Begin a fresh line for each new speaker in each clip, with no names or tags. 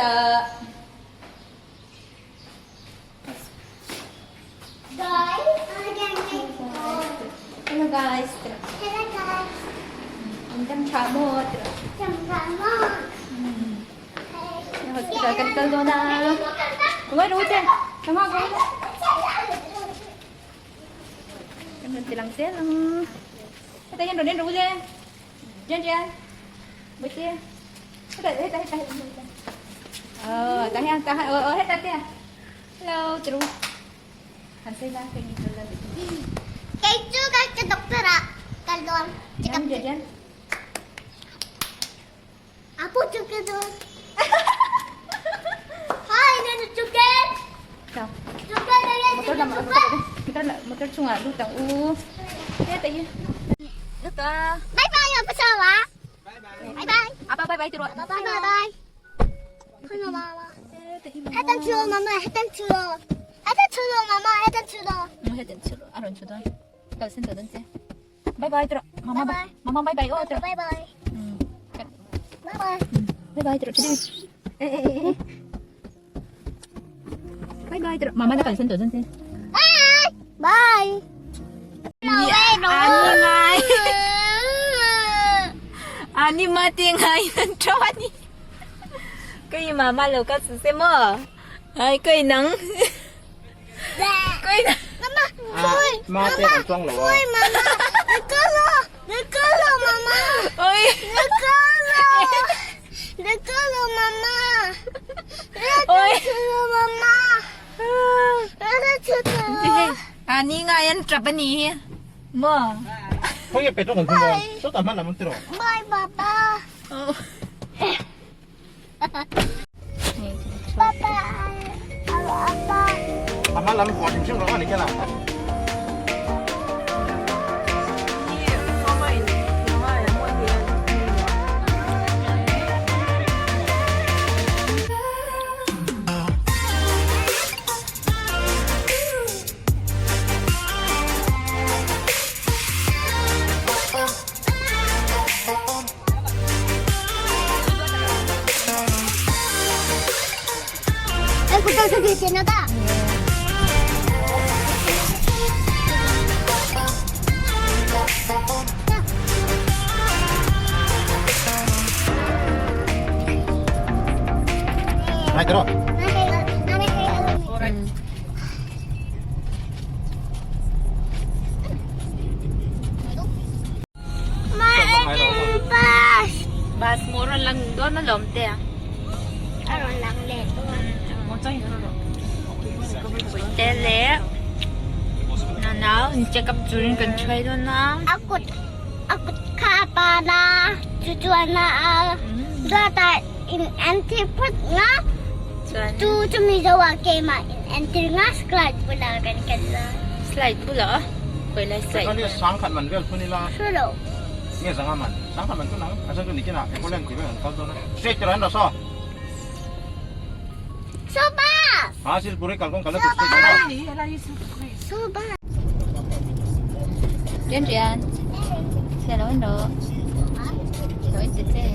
ta. Hello guys.
Hello guys.
Dam tha maw?
Dam tha maw?
Hospital kan kal dawn a. Ngai ru che. Tama ko. Kan rawn ti lang zel ang. Heta hian rawn en ru che. Jen jen. Bawihte. Heta heta heta heta. Ờ, ta hian ta ờ ờ heta tia. Hello, tru. Han sei la kei ni la.
Kei chu ka ka doctor a kal dawn.
Check up jen jen.
Apu chu ka dawn. Hi, nanu chu ke.
Chào.
Chu ke
Motor lam motor motor chungah lut ang u. Heta hi. Lut ta.
Bye bye, apa sawa? Bye bye.
Apa bye bye tru.
Bye bye. Hello mama. Head and to mama, head and to. Head and to mama, head and to.
Head and to. Aron chu don. Kal sen to don che. Bye bye tru. Mama
Bye bye.
Mama bye bye oh tru.
Bye bye. Bye bye.
Bye bye tru. Eh eh eh. Bye bye tru. Mama na kal sen to don che.
Bye. Bye.
Ani ngai. Ani ma ti ngai nan cho ani. Cái mà mà lâu cái gì mà ai cái nắng cái nắng
Mama, khui.
Ma te kan chuang lo a.
Khui mama. Nikolo. Nikolo mama.
Ôi
Nikolo. Nikolo mama.
Ôi.
Nikolo mama. Nikolo.
Ani ngai an trap ani mà
Khawnge petrol kan thun dawn? Sawtah hman lam an ti rawh.
Bye papa. Papa. Papa.
A hman lam huah hrim hrim rawh a ni ken a. Hai tiraw.
Bus mo ron lang doon na lom te. Te le. Na na, check up turin kan try doon na.
Akut akut kha pa na chu chuan na a do ta in anti put nga
Chuan
chu chu mi zo wa ke ma in anti nga slide bula kan kan la
slide bula koi lai slide.
Kan sangkhat man vel thun ila.
Suro
Nge zanga man. Sangkhat man thun ang. Asan chu nikin a. Ecoland ti vel an kal dawn a. Straight tirah an raw saw.
So ba
Ha sil puri kalkawng kal na tur straight tirah.
So ba
Rian rian. Xe lo en ro. Lo en te te.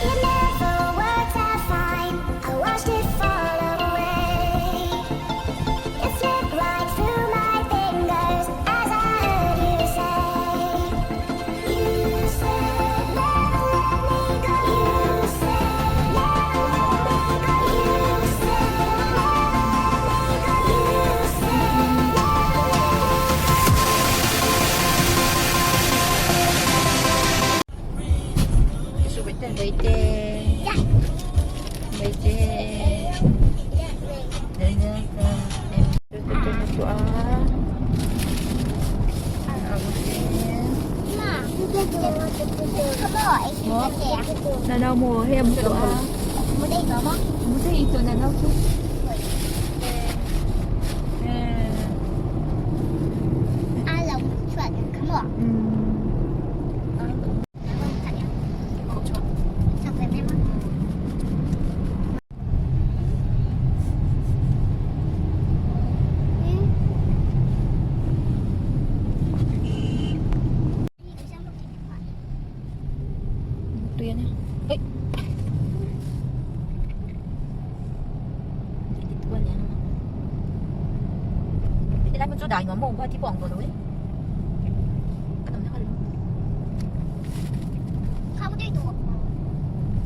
It never worked out fine. I watched it fall away. It slipped right through my fingers as I heard you say. You said never let me go. You said never let me go. You said never let me go. You said never let me go.
Baite. Baite. Nanaw mo hem to ah. Mo dei to nanaw chu. Tui ania. Oi. Ti lai hmun chu dai nuam maw Guwahati pawh ang tawh lo e. Ka nawm na kha lo.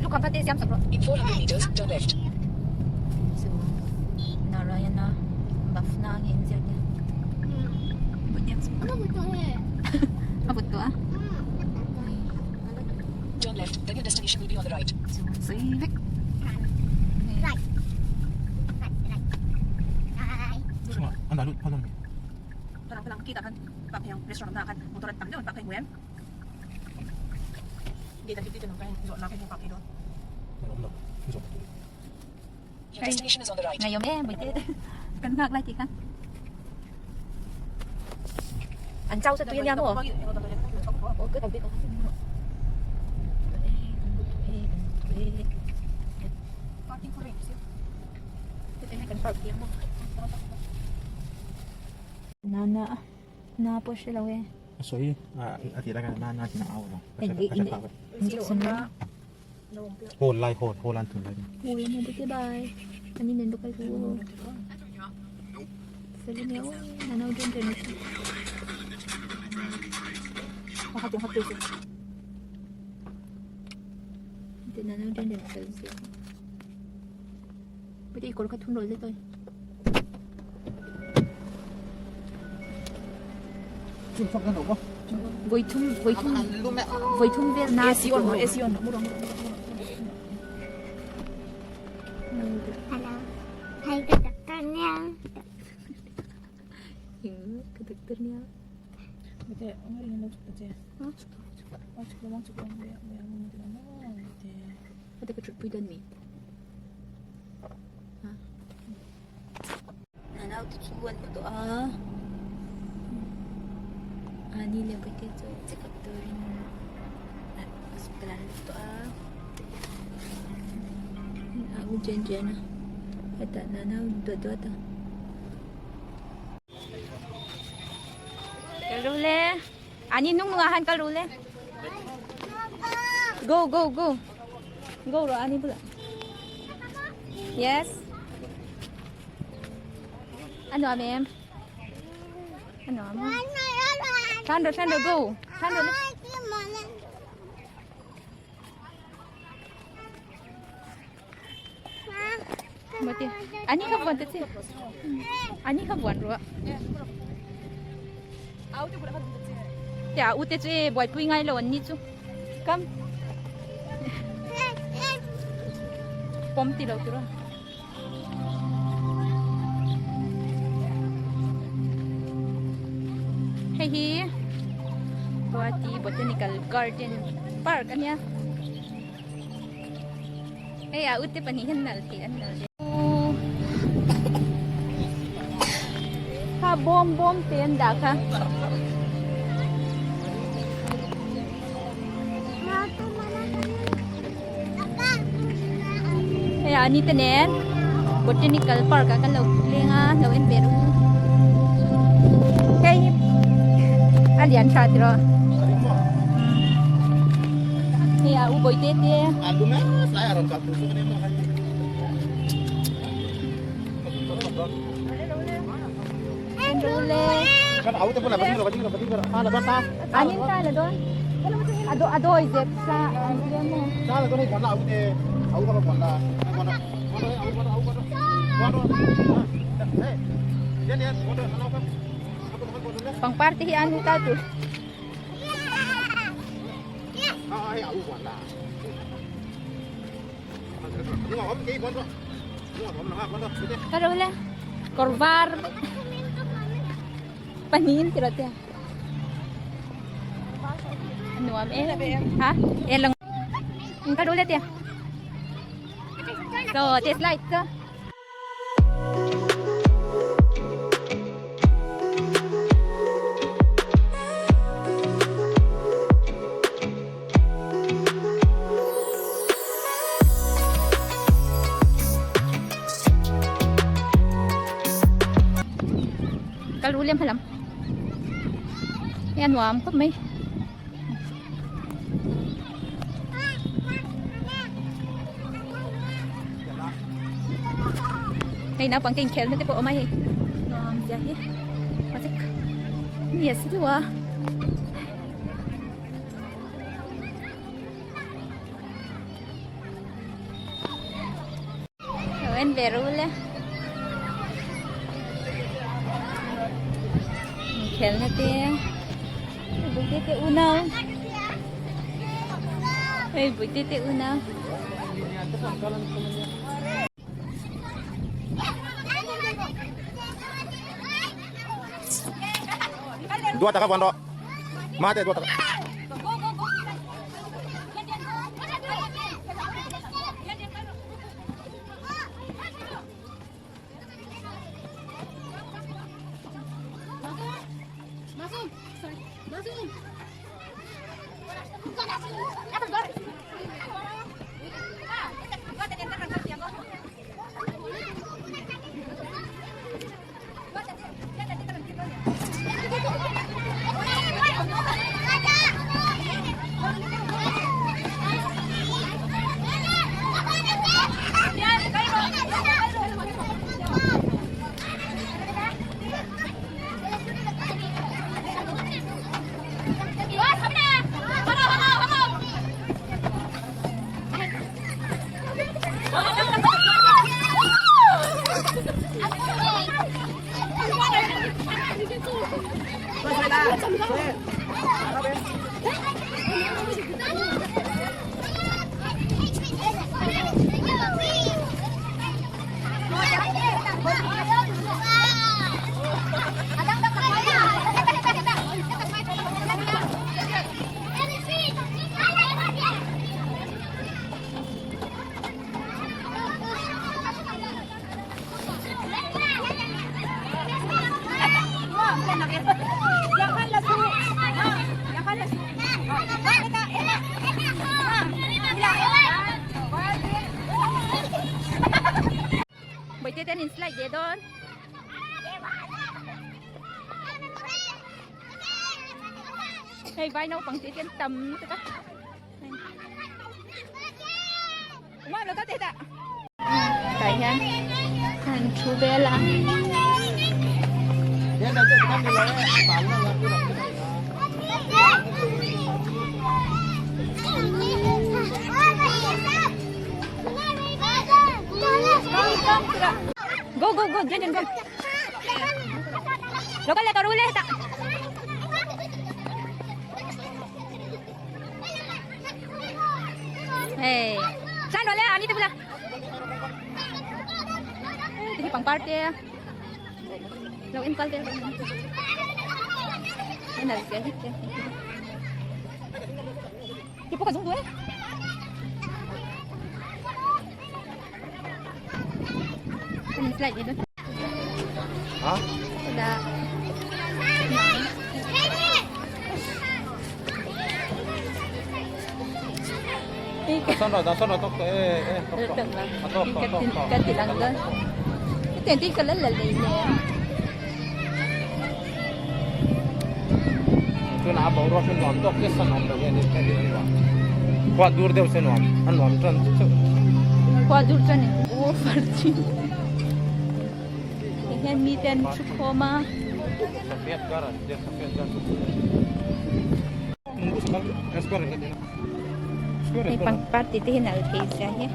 Lukham kha te siam sak rawh.
In 400 meters, turn left.
Chu Narayana Bafna nge in zir te. A vut tawh a.
Turn left, then your destination will be on the right.
Chu sawi vek.
Your destination is on the right.
Ngayom em buổi Tết kan ngak lai ti kha. An chau sa tuyen ya mo. O cứ đặc biệt Na na na po siya lo eh.
所以啊，a ti lai khan na na chi na au lo. Hol lai hol hol an thun lai.
Ui mo bye bye. Ani nen bakal ko. Sabi niya, oh, nanaw dyan dyan. Nanaw dyan dyan fel siya. Pwede ikor ka thun rol le toy. Voi thum voi thum voi thum vel na si on
AC on.
Hello. Hai ke doktornya.
Ke doktornya. Ada ke trip dan mi. Ha. Nanaw tu chuan to a. Ani le bate chu check up turin. Hospital to a. Aku jen jen a. Heta nanaw do do ta. Kalule. Ani nung mga han kalule. Go go go. Go ro ani pula. Yes. Ano amem? Ano amo? Sandro Sandro go. Sandro. Mati. Ani ka buan tete. Ani ka buan ro. Ya u te che boy pui ngai lo ni chu. Kam. Pom ti lo tu ro. Hei hi. Guwahati Botanical Garden Park ania. Hei a ute pani hian nal thei an nal. Kha bawm bawm te an dah kha. Hei a ni te nen Botanical Park ah kan lo leng a lo en ve ru. Hei hi a lian tha tiraw. Hei a u bawihte te. Anin ta la doon? Ado ado izep sa ano mo. Pang party hi anu ta tu. Karola. Korvar. Panin tirote. Nuam eh. Ha? Eh lang. Karola te. So, this light. Kal ru lem halam. Hei a nuam khawp mai. Hei naupang te inkhelna te pawh a awm a hei. Nuam zia hi. Mahse ni a si deuh a. Lo en ve ru le. Inkhelna te Buite te unau. Hei buite te unau.
Dua taka vuan rawh. Mate dua taka.
Bawihte te an in slide leh dawn. Hei vai naupang te hian tam lutuk a. Ungah lo ka te tah. Tah hian an thu vel a. Go go go Jen Jen go. Lo kal le to ru le ta. Hey, chan ro le ani te bula. Ti pangpar te. Lo in kal te. Nên là sẽ hít te. Ki pawh ka zung duh e. Kan in slide dawn.
Ha?
Da.
San rawh dah san rawh tok tawh e e tok tawh. A tawk tawh tawk tawh.
Ka ti lang dawn. Hetiang te hi ka la la lei le.
Tunah a boruak hi nuam tawk te san awm lo hian in en nuam. Khua dur deuh se nuam a nuam tan chauh.
Khua dur chuan in u far thin. Ti hian mi te an thu khawm a.
Safet gar an tia safet gar.
Hei pangpar tih te hi nalh thei sia hi.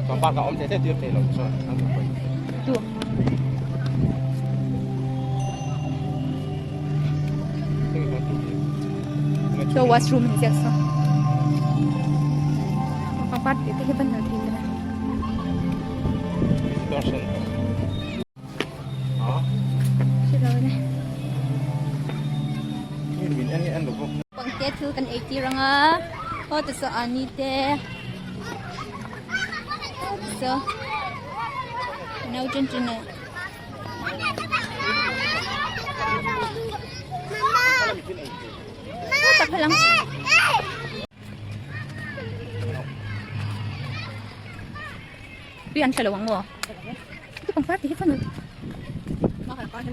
Pangpar ka awm thei thei tir thei lo chuan.
Tu. So washroom ni ziak so. Pangpar tih te hi van nalh thei sia. Pangte thil kan ei tir anga aw te saw ani te saw nau chen chen a tak halang tui an hre lo ang maw? Iti pangpar tih hi chuan. Ti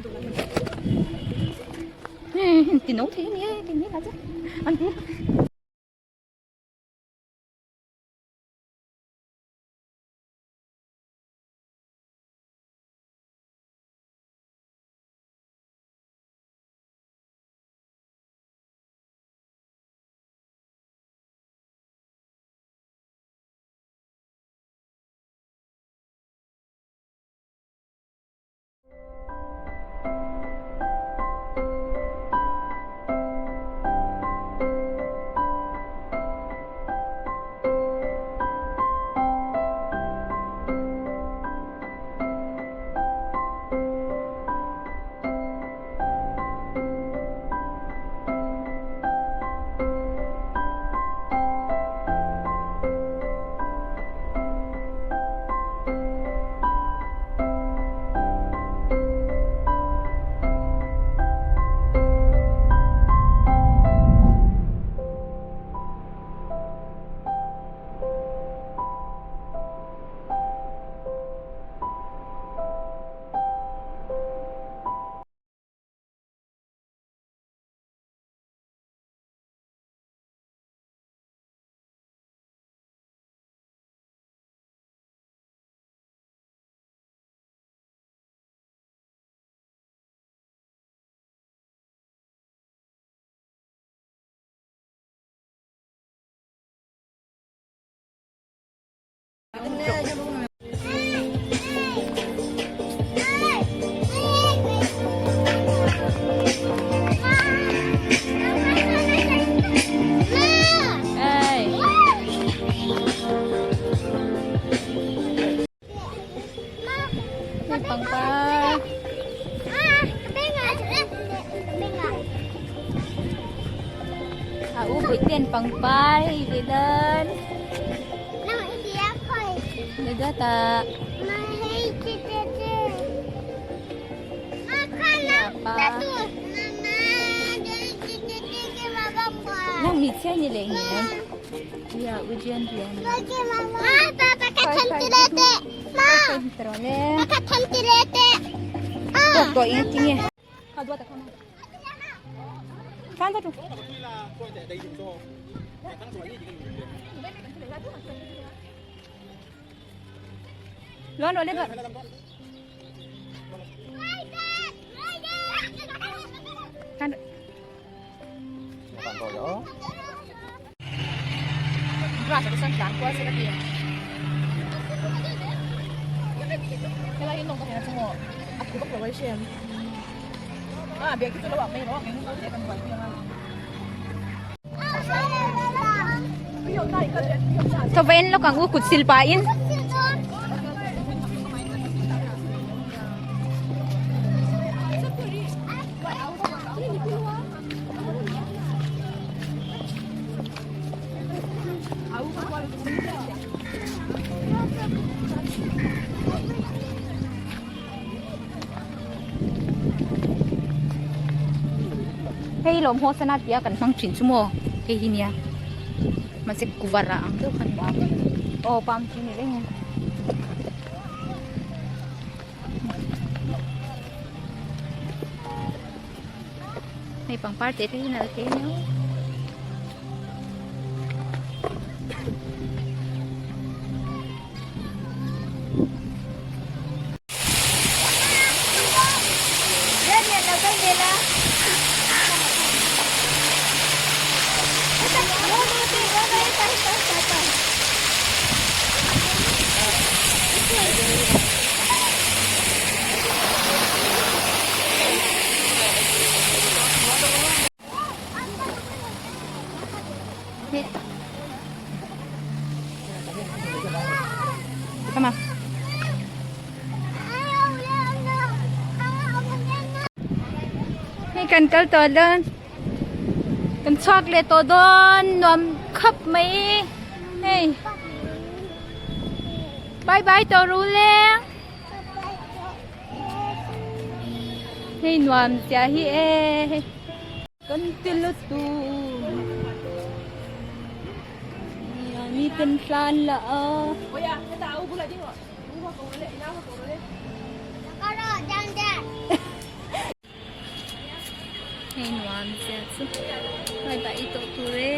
no thei ania e ti ni an ti. Pangpar. A u bụi tiền pangpar đi lên. Đi ta. Nang mi chơi như lệ nhỉ? Ya, ujian dia. Loan rồi lên rồi. Kan. Thawain lo kang ukut silpain. Hei lawm haw sana tia kan hmang thin chu maw hei hi nia mahse kuvara ang deuh kha ni aw palm tree ni reng a hei pangpar te te hi nalh hle mai aw. Come on. Hei kan kal tawh dawn kan chhuak leh tawh dawn nuam khawp mai hei bye bye tawh ru leng hei nuam chiah hi e hei kan ti lutuk mi ten hlan la a. Hei nuam zia chu bye bye tawh tur e.